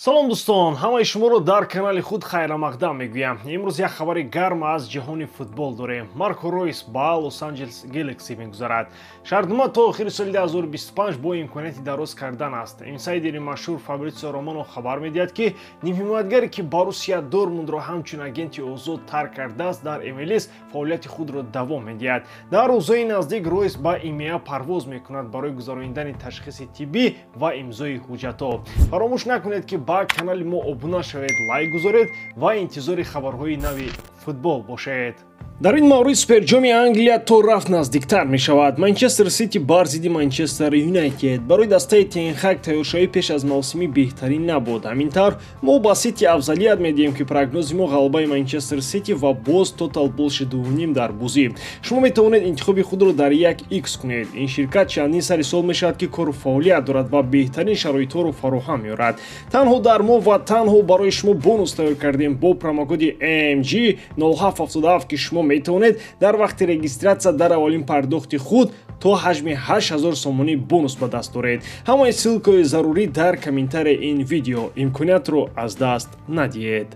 Салом дӯстон, ҳамаи шуморо дар канали худ хайрамақдам мегӯям. Имрӯз як хабари гарм аз ҷаҳони футбол дорем. Марко Ройс ба Лос-Анҷелес Гэлакси мегузарад. Шартнома то охири соли 2025 бо имконияти дароз кардан аст. Инсайдери машҳур Фабритсио Романо хабар медиҳад, ки нимҳимоятгаре, ки Боруссия Дортмундро ҳамчун агенти озод тарк кардааст, дар МЛС фаъолияти худро давом медиҳад. Дар рӯзҳои наздик Ройс ба ИМА парвоз мекунад барои гузаронидани ташхиси тиббӣ ва имзои ҳуҷҷатҳо. Фаромӯш накунед, ки ба канали мо обуна шавед, лайк гузоред ва интизори хабарҳои нави футбол бошед. Дар ин маврид суперҷоми Англия то рафт наздиктар мешавад. Манчестер Сити бар зидди Манчестер Юнайтед. Барои дастаи Тенхак тайёршавӣ пеш аз мавсимӣ беҳтарин набуд. Ҳамин тавр мо ба Сити афзалият медиҳем, ки прогнози мо ғалабаи Манчестер Сити ва боз тотал больше 2.5 дар бозӣ. Шумо метавонед интихоби худро дар 1x кунед. Ин ширкат чандин сари сол мешавад, ки кору фаъолият дорад ва беҳтарин шароитҳоро фароҳам меорад. Танҳо дар мо ва танҳо барои шумо бонус тайёр кардем бо промокоди AMG 0777, ки шумо метавонед дар вақти регистратсия дар аввалин пардохти худ то ҳаҷми 8000 сомонӣ бонус ба даст доред. Ҳамаи ссылкаҳои зарурӣ дар комментарияи ин видео. Имкониятро аз даст надиҳед.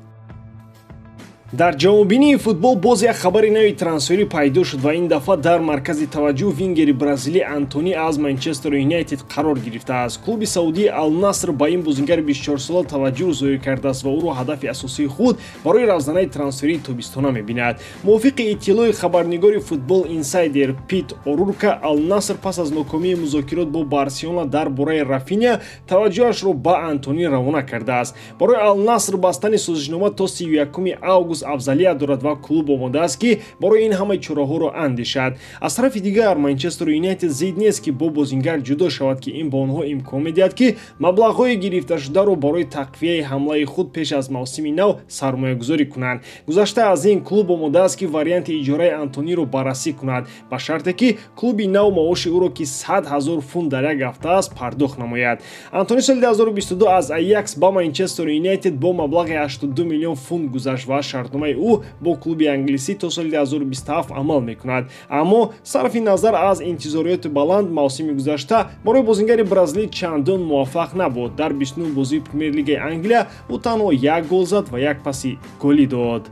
Дар ҷавобинии футбол боз як хабари нави трансферӣ пайдо шуд ва ин дафъа дар маркази таваҷҷӯҳ вингери бразилӣ Антони аз Манчестер Юнайтед қарор гирифтааст. Клуби саудии Ал-Наср ба ин бозингари 24-сола таваҷҷӯҳ зоҳир кардааст ва ӯро ҳадафи асосии худ барои равзанаи трансферии тобистона мебинад. Мувофиқи иттилои хабарнигори Футбол Инсайдер Пит Орурка, Ал-Наср пас аз нокомии музокирот бо Барселона дар бораи Рафиня таваҷҷӯҳашро ба Антони равона кардааст. Барои Ал-Наср бастани созишнома то 31 август афзалият дорад ва клуб омода аст, ки барои ин ҳамаи чораҳоро андешад. Аз тарафи дигар, Манчестер Юнайтед зид нест, ки бо бозингар ҷудо шавад, ки ин ба онҳо имкон медиҳад, ки маблағҳои гирифташударо барои тақвияи ҳамлаи худ пеш аз мавсими нав сармоягузорӣ кунанд. Гузашта аз ин, клуб омода аст, ки варианти иҷораи Антониро баррасӣ кунад, ба шарте ки клуби нав маоши ӯро, ки 100 000 фунт дар як ҳафта аст, пардохт намояд. Антони соли 2022 аз Аякс ба Манчестер Юнайтед бо маблағи 82 миллион фунт гузашт ва шартномаи ӯ бо клуби англисӣ то соли 2027 амал мекунад. Аммо сарфи назар аз интизориёти баланд, мавсими гузашта барои бозингари бразилӣ чандон муваффақ набуд. Дар 29 бозии Премер-лигаи Англия ӯ танҳо як гол зад ва як паси голӣ дод.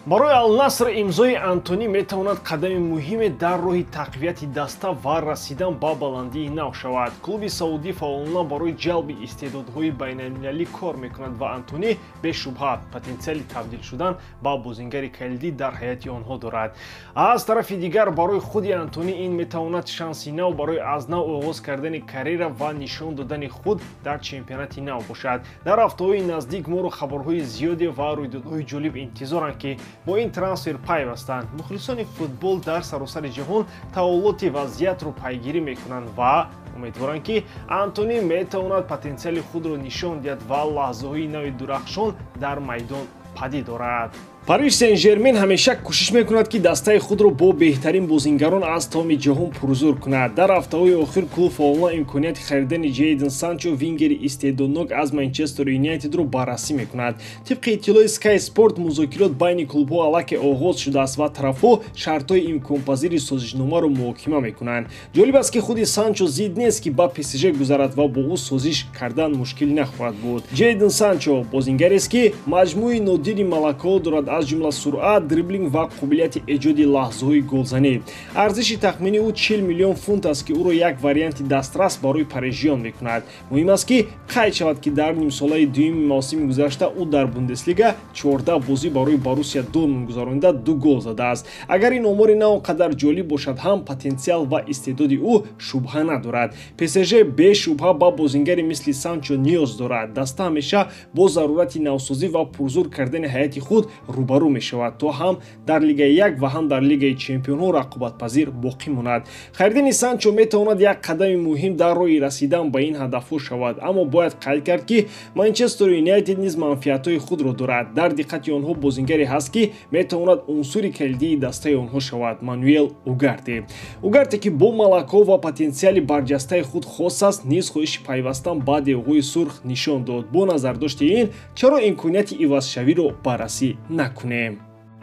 Барои Ал-Наср имзои Антони метавонад қадами муҳиме дар роҳи тақвияти даста ва расидан ба баландии нав шавад. Клуби саудӣ фаъолона барои ҷалби истеъдодҳои байналмилалӣ кор мекунад ва Антони бешубҳа потенсиали табдил шудан ба бозингари калидӣ дар ҳайати онҳо дорад. Аз тарафи дигар, барои худи Антони ин метавонад шанси нав барои аз нав оғоз кардани карьера ва нишон додани худ дар чемпионати нав бошад. Дар ҳафтаҳои наздик моро хабарҳои зиёде ва рӯйдодҳои ҷолиб интизоранд, ки бо ин трансфер пайвастанд. Мухлисони футбол дар саросари ҷаҳон таҳаввулоти вазъиятро пайгирӣ мекунанд ва умедворанд, ки Антони метавонад потенсиали худро нишон диҳад ва лаҳзаҳои нави дурахшон дар майдон падид орад. Париж Сен-Жермен ҳамеша кӯшиш мекунад, ки дастаи худро бо беҳтарин бозингарон аз тамоми ҷаҳон пурзур кунад. Дар ҳафтаҳои охир клуб фаъолона имконияти харидани Ҷейден Санчо, вингери истеъдоднок аз Манчестер Юнайтедро баррасӣ мекунад. Тибқи иттилои Sky Sport, музокирот байни клубҳо аллакай оғоз шудааст ва тарафҳо шартҳои имконпазири созишномаро муҳокима мекунанд. Ҷолиб аст, ки худи Санчо зид нест, ки ба ПСЖ гузарад ва бо ӯ созиш кардан мушкил нахоҳад буд. Ҷейден Санчо бозингарест, ки маҷмӯи нодири малакаҳо дорад, аз ҷумла суръат, дриблинг ва қобилияти эҷоди лаҳзаҳои голзанӣ. Арзиши тахминии ӯ 40 миллион фунт аст, ки ӯро як варианти дастрас барои парижиён мекунад. Муҳим аст, ки қайд шавад, ки дар нимсолаи дуюми мавсими гузашта ӯ дар Бундеслига 14 бозӣ барои Боруссия Дортмунд гузаронида 2 гол задааст. Агар ин омори на он қадар ҷолиб бошад ҳам, потенсиал ва истеъдоди ӯ шубҳа надорад. ПСЖ бешубҳа ба бозингари мисли Санчо ниёз дорад. Даста ҳамеша бо зарурати навсозӣ ва пурзур кардани ҳайати худ рӯбарӯ мешавад, то ҳам дар Лигаи 1 ва ҳам дар Лигаи Чемпионҳо рақобатпазир боқӣ монад. Харидани Санчо метавонад як қадами муҳим дар роҳи расидан ба ин ҳадафҳо шавад, аммо бояд қайд кард, ки Манчестер Юнайтед низ манфиатҳои худро дорад. Дар диққати онҳо бозингаре ҳаст, ки метавонад унсури калидии дастаи онҳо шавад: Мануэл Угарте. Угарте, ки бо малакаҳо ва потенсиали барҷастаи худ хос аст, низ хоҳиши пайвастан ба девҳои сурх нишон дод. Бо назардошти ин, чаро имконияти ивазшавиро баррасӣ накунем?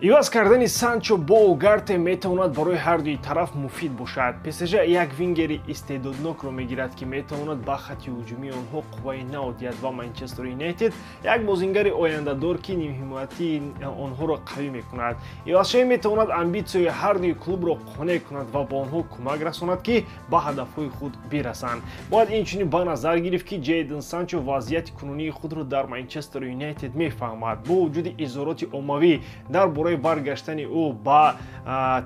Иваз кардани Санчо бо Угарте метавонад барои ҳар дуи тараф муфид бошад. ПСЖ як вингери истеъдоднокро мегирад, ки метавонад ба хатти ҳуҷумии онҳо қувваи нав диҳад, ва Манчестер Юнайтед як бозингари ояндадор, ки нимҳимоятии онҳоро қавӣ мекунад. Ивазшавӣ метавонад амбитсияи ҳар дуи клубро қонеъ кунад ва ба онҳо кӯмак расонад, ки ба ҳадафҳои худ бирасанд. Бояд инчунин ба назар гирифт, ки Ҷейден Санчо вазъияти кунунии худро дар Манчестер Юнайтед мефаҳмад. Бо вуҷуди изҳороти оммавӣ дар бораи баргаштани ӯ ба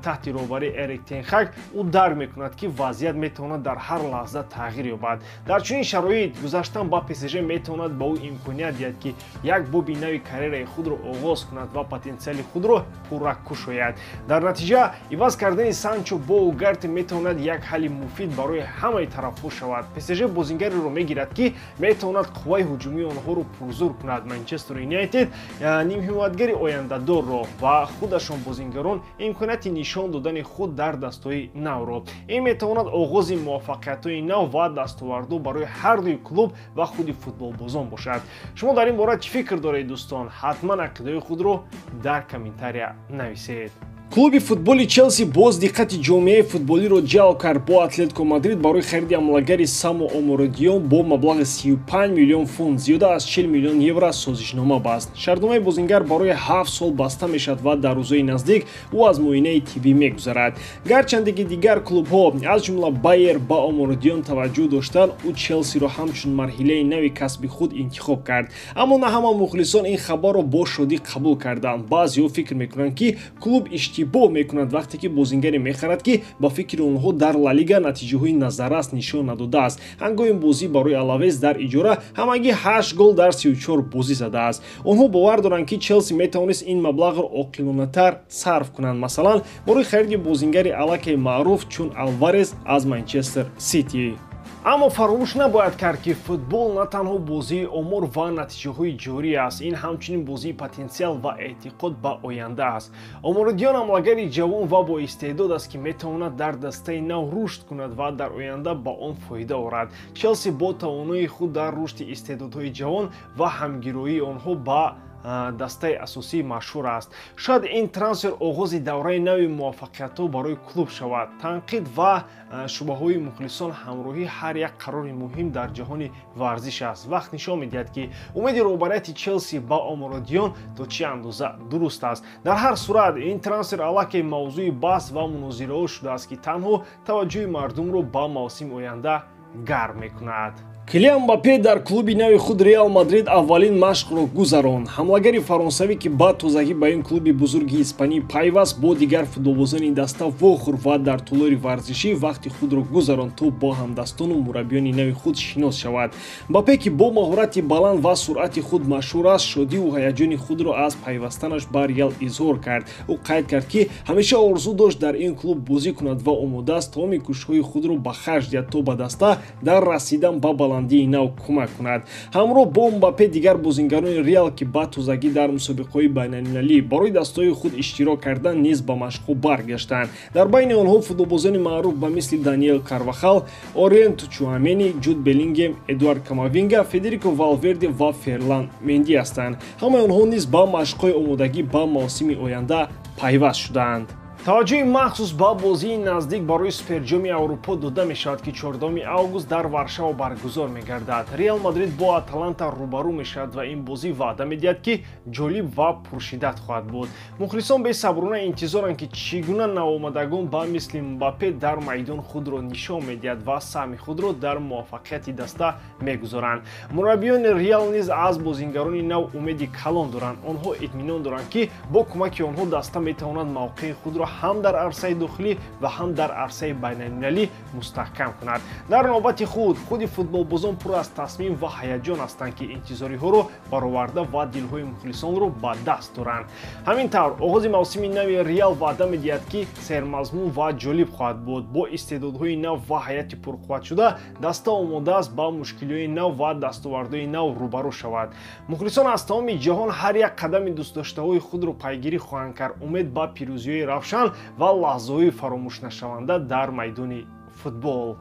таҳти роҳбарии Эрик тен Хаг, ӯ дарк мекунад, ки вазъият метавонад дар ҳар лаҳза тағйир ёбад. Дар чунин шароит гузаштан ба ПСЖ метавонад ба ӯ имконият диҳад, ки як боби нави карьераи худро оғоз кунад ва потенсиали худро пурра кушояд. Дар натиҷа, иваз кардани Санчо бо Угарте метавонад як ҳалли муфид барои ҳамаи тарафҳо шавад. ПСЖ бозингареро мегирад, ки метавонад қувваи ҳуҷумии онҳоро пурзур кунад. Манчестер Юнайтед нимҳимоятгари ояндадорро ва худашон бозингарон имконияти нишон додани худ дар дастҳои навро. Ин метавонад оғози муваффақиятҳои нав ва дастовардҳо барои ҳар дуи клуб ва худи футболбозон бошад. Шумо дар ин бора чӣ фикр доред, дӯстон? Ҳатман ақидаҳои худро дар комментария нависед. Клуби футболи Челси боз диққати ҷомеаи футболиро ҷалб кард. Бо Атлетико Мадрид барои хариди ҳамлагари Саму Омородион бо маблағи 35 миллион фунт, зиёда аз 40 миллион евро, созишнома баст. Шартномаи бозингар барои 7 сол баста мешавад ва дар рӯзҳои наздик ӯ аз муоинаи тиббӣ мегузарад. Гарчанде ки дигар клубҳо, аз ҷумла Байер, ба Омородион таваҷҷӯҳ доштанд, ӯ Челсиро ҳамчун марҳилаи нави касби худ интихоб кард. Аммо на ҳама мухлисон ин хабарро бо шодӣ қабул карданд. Баъзеҳо фикр мекунанд, ки клуб иштибоҳ мекунад вақте ки бозингаре мехарад, ки ба фикри онҳо дар Ла Лига натиҷаҳои назаррас нишон надодааст. Ҳангоми бозӣ барои Алавес дар иҷора ҳамагӣ 8 гол дар 34 бозӣ задааст. Онҳо бовар доранд, ки Челси метавонист ин маблағро оқилонатар сарф кунанд, масалан барои хариди бозингари аллакай маъруф чун Алварес аз Манчестер Сити. Аммо фаромӯш набояд кард, ки футбол на танҳо бозии омор ва натиҷаҳои ҷорӣ аст, ин ҳамчунин бозии потенсиал ва эътиқод ба оянда аст. Омородион ҳамлагари ҷавон ва боистеъдод аст, ки метавонад дар дастаи нав рушд кунад ва дар оянда ба он фоида орад. Челси бо тавоноии худ дар рушди истеъдодҳои ҷавон ва ҳамгироии онҳо ба дастаи асосӣ машҳур аст. Шояд ин трансфер оғози давраи нави муваффақиятҳо барои клуб шавад. Танқид ва шубҳаҳои мухлисон ҳамроҳи ҳар як қарори муҳим дар ҷаҳони варзиш аст. Вақт нишон медиҳад, ки умеди роҳбарияти Челси ба Омородион то чӣ андоза дуруст аст. Дар ҳар сурат, ин трансфер аллакай мавзӯи баҳс ва мунозираҳо шудааст, ки танҳо таваҷҷӯҳи мардумро ба мавсими оянда гарм мекунад. Килиан Мбаппе дар клуби нави худ Реал Мадрид аввалин машқро гузаронд. Ҳамлагари фаронсавӣ, ки ба тозагӣ ба ин клуби бузурги испанӣ пайваст, бо дигар футболбозони даста вохӯрд ва дар тӯлори варзишӣ вақти худро гузаронд, то бо ҳамдастону мураббиёни нави худ шинос шавад. Мбаппе, ки бо маҳорати баланд ва суръати худ машҳур аст, шодиву ҳаяҷони худро аз пайвастанаш ба Реал изҳор кард. Ӯ қайд кард, ки ҳамеша орзу дошт дар ин клуб бозӣ кунад ва омода аст тамоми кӯшишҳои худро ба харҷ диҳад, то ба даста дар расидан ба баландии нав кӯмак кунад. Ҳамроҳ бо Мбаппе дигар бозингарони Реал, ки ба тозагӣ дар мусобиқаҳои байналмилалӣ барои дастаҳои худ иштирок карданд, низ ба машқҳо баргаштанд. Дар байни онҳо футболбозони маъруф ба мисли Даниэл Карвахал, Орелиен Чуамени, Ҷуд Беллингем, Эдуард Камавинга, Федерико Валверде ва Ферлан Менди ҳастанд. Ҳамаи онҳо низ ба машқҳои омодагӣ ба мавсими оянда пайваст шуданд. Таваҷҷӯҳи махсус ба бозии наздик барои Суперҷоми Аврупо дода мешавад, ки 14 август дар Варшава баргузор мегардад. Реал Мадрид бо Аталанта рӯбарӯ мешавад ва ин бозӣ ваъда медиҳад, ки ҷолиб ва пуршиддат хоҳад буд. Мухлисон бесаброна интизоранд, ки чӣ гуна навомадагон ба мисли Мбаппе дар майдон худро нишон медиҳад ва саҳми худро дар муваффақияти даста мегузоранд. Мураббиёни Реал низ аз бозингарони нав умеди калон доранд. Онҳо итминон доранд, ки бо кӯмаки онҳо даста метавонад мавқеи худро ҳам дар арсаи дохилӣ ва ҳам дар арсаи байналмилалӣ мустаҳкам кунад. Дар навбати худ, худи футболбозон пур аз тасмим ва ҳаяҷон ҳастанд, ки интизориҳоро бароварда ва дилҳои мухлисонро ба даст доранд. Ҳамин тавр, оғози мавсими нави Реал ваъда медиҳад, ки сермазмун ва ҷолиб хоҳад буд. Бо истеъдодҳои нав ва ҳайати пурқувватшуда даста омода аст ба мушкилиҳои нав ва дастовардҳои нав рӯбарӯ шавад. Мухлисон аз тамоми ҷаҳон ҳар як қадами дӯстдоштаҳои худро пайгирӣ хоҳанд кард. Умед ба пирӯзиҳои равшан ва лаҳзаҳои фаромӯшнашаванда дар майдони футбол.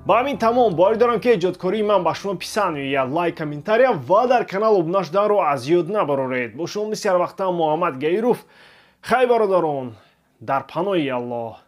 Ба ҳамин тамом. Боварӣ дорам, ки эҷодкории ман ба шумо писанд меояд. Лайк, комментария ва дар канал обуна шуданро аз ёд набароред. Бо шумо мисли ҳарвақта Муҳаммад Гаиров. Хай, бародарон, дар паноҳи Аллоҳ.